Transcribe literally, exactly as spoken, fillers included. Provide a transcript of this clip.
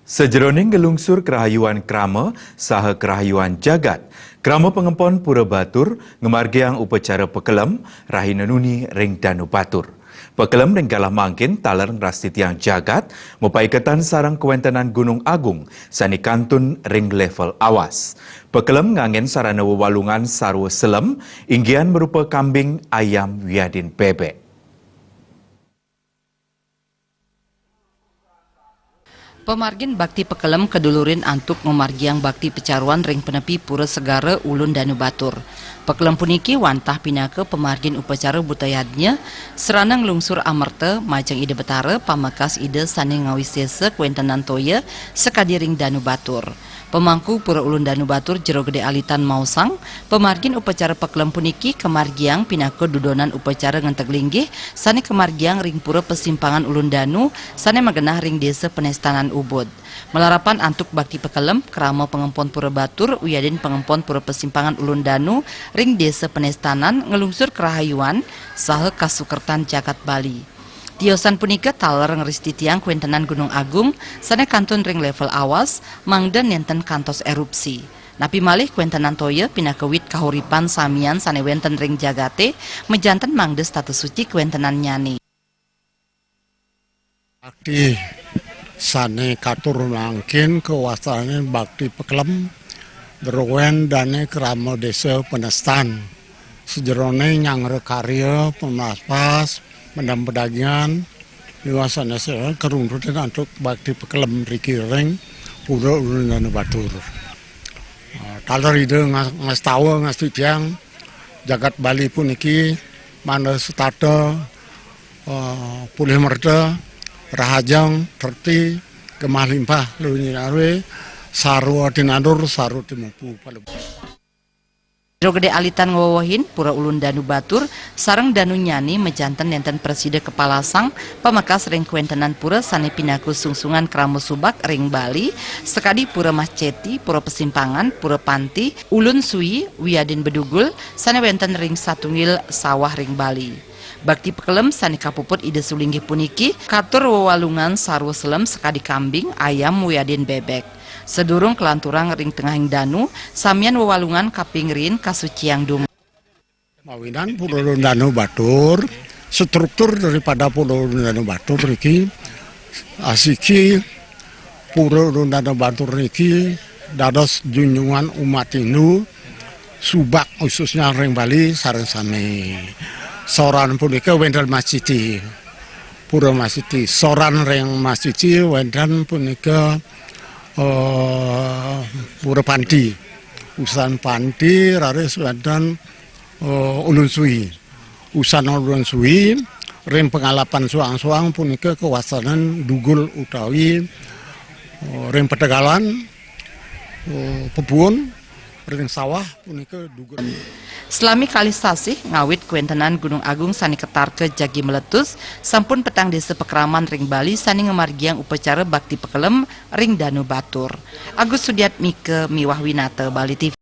Sajeroning nglungsur karahayuan krama saha karahayuan jagat, krama pangempon pura batur ngamargiang upacara pakelem rahina nuni ring Danu Batur. Pakelem ring galah mangkin taler ngrastitiang jagat, mapaiketan sareng kawentenan Gunung Agung sane kantun ring level awas. Pakelem nganggen sarana wewalungan sarwa selem, inggihan marupa kambing, ayam, wiadin bebek. Pamargin bakti pakelem kadulurin antuk ngamargiang bakti pacaruan ring panepi pura segara Ulun Danu Batur. Pakelem puniki wantah pinaka pamargin upacara buta yadnya, sarana nglungsur amerta majeng Ida Betara, pamekas Ida sane ngawisesa kawentenan toya sakadi ring Danu Batur. Pamangku Pura Ulun Danu Batur Jero Gede Alitan maosang, pamargin upacara pakelem puniki kamargiang pinaka dudonan upacara ngenteg linggih sane kamargiang ring Pura Pasimpangan Ulun Danu sane magenah ring Desa Penestanan Ubud. Malarapan antuk bakti pakelem, krama pangempon pura batur wiadin pangempon Pura Pasimpangan Ulun Danu ring Desa Penestanan nglungsur karahayuan saha kasukertan jagat Bali. Tiosan punika taler ngrastitiang kawentenan Gunung Agung sane kantun ring level awas, mangda nenten kantos erupsi. Napi malih kawentenan toya pinaka wit kahuripan samian sane wenten ring jagate, majanten mangda status suci kawentenannyane. Bakti sane katur mangkin kawastane bakti pakelem, druwene dane krama desa Penestan. Sajerone nyanggra karya, pemaspas, mendem pedagingan, miwah sane sira karuntutin antuk bakti pakelem riki ring Pura Ulun Danu Batur. Ah, taler Ida nga-, ngastawa ngastitiang jagat Bali puniki mangda setata, ah, polih merta, rahajeng, terti, gemah limpah, lunyinarwe, sarwa tinandur, sarwa timupu, palebur. Jero Gede Alitan ngwewehin, Pura Ulun Danu Batur sareng danunyane majanten nenten prasida kapalasang, pamekas ring kawentenan pura sane pinaka sungsungan krama subak ring Bali, sakadi Pura Masceti, Pura Pasimpangan, Pura Panti, Ulun Sui, wiadin Bedugul, sane wenten ring satunggil sawah ring Bali. Bakti pakelem sane kapuput Ida Sulinggih puniki katur wewalungan sarwa selem sakadi kambing, ayam, wiadin bebek. Sadurung kalanturang ring tengahing danu, samian wewalungan kaping riin kasuciang dumun. Mawinan Pura Ulun Danu Batur, struktur daripada Pura Ulun Danu Batur niki, asiki Pura Ulun Danu Batur niki dados junjungan umat Hindu, subak khususnya ring Bali sareng sami. Soran punika wenten Masceti, Pura Masceti. Soran ring Masceti wenten punika, eh, Pura Panti. Usan Panti raris wenten, eh, Ulun Sui. Usan Ulun Sui ring pangalapan suang-suang punika kawastanan dugul utawi, eh, ring pategalan, eh, pepuun, ring sawah punika dugul. Salami kalih sasih ngawit kawentenan Gunung Agung sane katarka jagi meletus, sampun petang desa pakraman ring Bali sane ngamargiang upacara bakti pakelem ring Danu Batur. Agus Sudiatmika miwah Winata, Bali T V.